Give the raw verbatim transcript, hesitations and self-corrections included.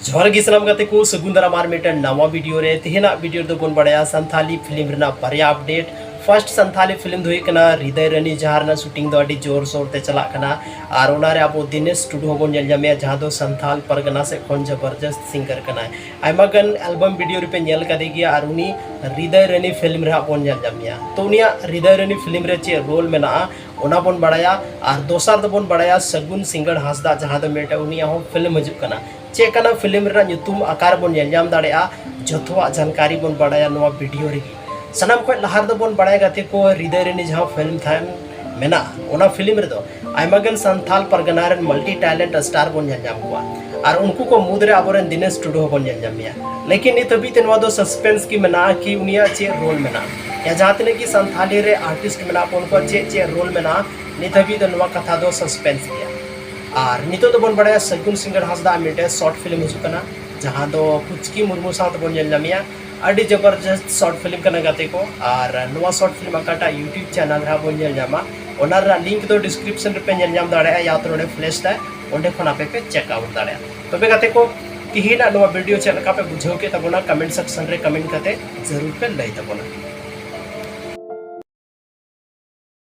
ᱡᱚᱦᱟᱨ ᱜᱮ ᱥᱟᱱᱟᱢ ᱜᱟᱛᱮ ᱠᱚ, ᱥᱟᱹᱜᱩᱱ ᱫᱟᱨᱟᱢ ᱟᱨ ᱢᱤᱫᱴᱮᱱ ᱱᱟᱣᱟ ᱵᱷᱤᱰᱤᱭᱳ ᱨᱮ᱾ ᱛᱮᱦᱮᱧᱟᱜ ᱵᱷᱤᱰᱤᱭᱳ ᱨᱮᱫᱚ ᱵᱚᱱ ᱵᱟᱲᱟᱭᱟ ᱥᱟᱱᱛᱷᱟᱞᱤ ᱯᱷᱤᱞᱢ ᱨᱮᱱᱟᱜ ᱵᱟᱨᱭᱟ ᱟᱯᱰᱮᱴ᱾ ᱯᱷᱟᱨᱥᱴ ᱥᱟᱱᱛᱷᱟᱞᱤ ᱯᱷᱤᱞᱢ ᱫᱚ ᱦᱩᱭᱩᱜ ᱠᱟᱱᱟ ᱦᱨᱤᱫᱚᱭ ᱨᱟᱹᱱᱤ, ᱡᱟᱦᱟᱸ ᱨᱮᱱᱟᱜ ᱥᱩᱴᱤᱝ ᱫᱚ ᱟᱹᱰᱤ ᱡᱳᱨ ᱥᱳᱨ ᱛᱮ ᱪᱟᱞᱟᱜ ᱠᱟᱱᱟ᱾ ᱟᱨ ᱚᱱᱟᱨᱮ ᱟᱵᱚ ᱫᱤᱱᱮᱥ ᱴᱩᱰᱩ ᱦᱚᱸᱵᱚᱱ ᱧᱮᱞ ᱧᱟᱢᱮᱭᱟ, ᱡᱟᱦᱟᱸ ᱫᱚ ᱥᱟᱱᱛᱷᱟᱞ ᱯᱟᱨᱜᱟᱱᱟ ᱥᱮᱫ ᱠᱷᱚᱱ ᱡᱚᱵᱚᱨᱡᱚᱥᱛ ᱥᱤᱝᱜᱟᱨ ᱠᱟᱱᱟᱭ᱾ ᱟᱭᱢᱟ ᱜᱟᱱ ᱮᱞᱵᱟᱢ ᱵᱷᱤᱰᱤᱭᱳ ᱨᱮᱯᱮ ᱧᱮᱞ ᱠᱟᱫᱮ ᱜᱮᱭᱟ, ᱟᱨ ᱩᱱᱤ ᱦᱨᱤᱫᱚᱭ ᱨᱟᱹᱱᱤ ᱯᱷᱤᱞᱢ ᱨᱮ ᱦᱟᱸᱜ ᱵᱚᱱ ᱧᱮᱞ ᱧᱟᱢᱮᱭᱟ᱾ ᱛᱚ ᱩᱱᱤᱭᱟᱜ ᱦᱨᱤᱫᱚᱭ ᱨᱟᱹᱱᱤ ᱯᱷᱤᱞᱢ ᱨᱮ ᱪᱮᱫ ᱨᱳᱞ ᱢᱮᱱᱟᱜᱼᱟ, ᱚᱱᱟ ᱵᱚᱱ ᱵᱟᱲᱟᱭᱟ᱾ ᱟᱨ ᱫᱚᱥᱟᱨ ᱫᱚᱵᱚᱱ ᱵᱟᱲᱟᱭᱟ ᱥᱟᱹᱜᱩᱱ ᱥᱤᱝᱜᱟᱲ ᱦᱟᱸᱥᱫᱟ, ᱡᱟᱦᱟᱸ ᱫᱚ ᱢᱤᱫᱴᱮᱱ ᱩᱱᱤᱭᱟᱜ ᱦᱚᱸ ᱯᱷᱤᱞᱢ ᱦᱤᱡᱩᱜ ᱠᱟᱱᱟ᱾ ᱪᱮᱫ ᱠᱟᱱᱟ ᱯᱷᱤᱞᱢ ᱨᱮᱱᱟᱜ ᱧᱩᱛᱩᱢ, ᱚᱠᱟ ᱨᱮᱵᱚᱱ ᱧᱮᱞ ᱧᱟᱢ ᱫᱟᱲᱮᱭᱟᱜᱼᱟ, ᱡᱚᱛᱚᱣᱟᱜ ᱡᱟᱱᱠᱟᱨᱤ ᱵᱚᱱ ᱵᱟᱲᱟᱭᱟ ᱱᱚᱣᱟ ᱵᱷᱤᱰᱤᱭᱳ ᱨᱮᱜᱮ᱾ ᱥᱟᱱᱟᱢ ᱠᱷᱚᱱ ᱞᱟᱦᱟ ᱨᱮᱫᱚ ᱵᱚᱱ ᱵᱟᱲᱟᱭᱟ ᱜᱟᱛᱮ ᱠᱚ, ᱦᱨᱤᱫᱚᱭ ᱨᱟᱹᱱᱤ ᱡᱟᱦᱟᱸ ᱯᱷᱤᱞᱢ ᱛᱟᱦᱮᱱ ᱢᱮᱱᱟᱜᱼᱟ, ᱚᱱᱟ ᱯᱷᱤᱞᱢ ᱨᱮᱫᱚ ᱟᱭᱢᱟ ᱜᱟᱱ ᱥᱟᱱᱛᱷᱟᱞ ᱯᱟᱨᱜᱟᱱᱟ ᱨᱮᱱ ᱢᱟᱞᱴᱤ ᱴᱮᱞᱮᱱᱴ ᱥᱴᱟᱨ ᱵᱚᱱ ᱧᱮᱞ ᱧᱟᱢ ᱠᱚᱣᱟ᱾ ᱟᱨ ᱩᱱᱠᱩ ᱠᱚ ᱢᱩᱫᱽᱨᱮ ᱟᱵᱚᱨᱮᱱ ᱫᱤᱱᱮᱥ ᱴᱩᱰᱩ ᱦᱚᱸᱵᱚᱱ ᱧᱮᱞ ᱧᱟᱢᱮᱭᱟ᱾ ᱞᱮᱠᱤᱱ ᱱᱤᱛ ᱦᱟᱹᱵᱤᱡ ᱛᱮ ᱱᱚᱣᱟ ᱫᱚ ᱥᱟᱥᱯᱮᱱᱥ ᱜᱮ ᱢᱮᱱᱟᱜᱼᱟ ᱠᱤ ᱩᱱᱤᱭᱟᱜ ᱪᱮᱫ ᱨᱳᱞ ᱢᱮᱱᱟᱜᱼᱟ, ᱭᱟ ᱡᱟᱦᱟᱸ ᱛᱤᱱᱟᱹᱜ ᱜᱮ ᱥᱟᱱᱛᱷᱟᱞᱤ ᱨᱮ ᱟᱨᱴᱤᱥᱴ ᱢᱮᱱᱟᱜ ᱠᱚ, ᱩᱱᱠᱩᱣᱟᱜ ᱪᱮᱫ ᱪᱮᱫ ᱨᱳᱞ ᱢᱮᱱᱟᱜᱼᱟ, ᱱᱤᱛ ᱦᱟᱹᱵᱤᱡ ᱫᱚ ᱱᱚᱣᱟ ᱠᱟᱛᱷᱟ ᱫᱚ ᱥᱟᱥᱯᱮᱱᱥ ᱜᱮᱭᱟ᱾ ᱟᱨ ᱱᱤᱛᱚᱜ ᱫᱚᱵᱚᱱ ᱵᱟᱲᱟᱭᱟ ᱥᱟᱹᱜᱩᱱ ᱥᱤᱝᱜᱟᱲ ᱦᱟᱸᱥᱫᱟ ᱢᱤᱫᱴᱮᱱ ᱥᱚᱨᱴ ᱯᱷᱤᱞᱢ ᱦᱤᱡᱩᱜ ᱠᱟᱱᱟ, ᱡᱟᱦᱟᱸ ᱫᱚ ᱯᱩᱪᱠᱤ ᱢᱩᱨᱢᱩ ᱥᱟᱶ ᱛᱮᱵᱚᱱ ᱧᱮᱞ ᱧᱟᱢᱮᱭᱟ᱾ ᱟᱹᱰᱤ ᱡᱚᱵᱚᱨᱡᱚᱥᱛ ᱥᱚᱨᱴ ᱯᱷᱤᱞᱢ ᱠᱟᱱᱟ ᱜᱟᱛᱮ ᱠᱚ᱾ ᱟᱨ ᱱᱚᱣᱟ ᱥᱚᱨᱴ ᱯᱷᱤᱞᱢ ᱚᱠᱟᱴᱟᱜ YouTube ᱪᱮᱱᱮᱞ ᱨᱮ ᱦᱟᱸᱜ ᱵᱚᱱ ᱧᱮᱞ ᱧᱟᱢᱟ, ᱚᱱᱟ ᱨᱮᱱᱟᱜ ᱞᱤᱝᱠ ᱫᱚ ᱰᱤᱥᱠᱨᱤᱯᱥᱚᱱ ᱨᱮᱯᱮ ᱧᱮᱞ ᱧᱟᱢ ᱫᱟᱲᱮᱭᱟᱜᱼᱟ, ᱭᱟ ᱛᱚ ᱱᱚᱰᱮ ᱯᱷᱞᱮᱥ ᱛᱟᱭ, ᱚᱸᱰᱮ ᱠᱷᱚᱱ ᱟᱯᱮ ᱯᱮ ᱪᱮᱠ ᱟᱣᱩᱴ ᱫᱟᱲᱮᱭᱟᱜᱼᱟ᱾ ᱛᱚᱵᱮ ᱜᱟᱛᱮ ᱠᱚ, ᱛᱤᱦᱤᱧᱟᱜ ᱱᱚᱣᱟ ᱵᱷᱤᱰᱤᱭᱳ ᱪᱮᱫ ᱞᱮᱠᱟ ᱯᱮ ᱵᱩᱡᱷᱟᱹᱣ ᱠᱮᱫ ᱛᱟᱵᱚᱱᱟ, ᱠᱚᱢᱮᱱᱴ ᱥᱮᱠᱥᱚᱱ ᱨᱮ ᱠᱚᱢᱮᱱᱴ ᱠᱟᱛᱮ ᱡᱟᱹᱨᱩᱲ ᱯᱮ ᱞᱟᱹᱭ ᱛᱟᱵᱚᱱᱟ᱾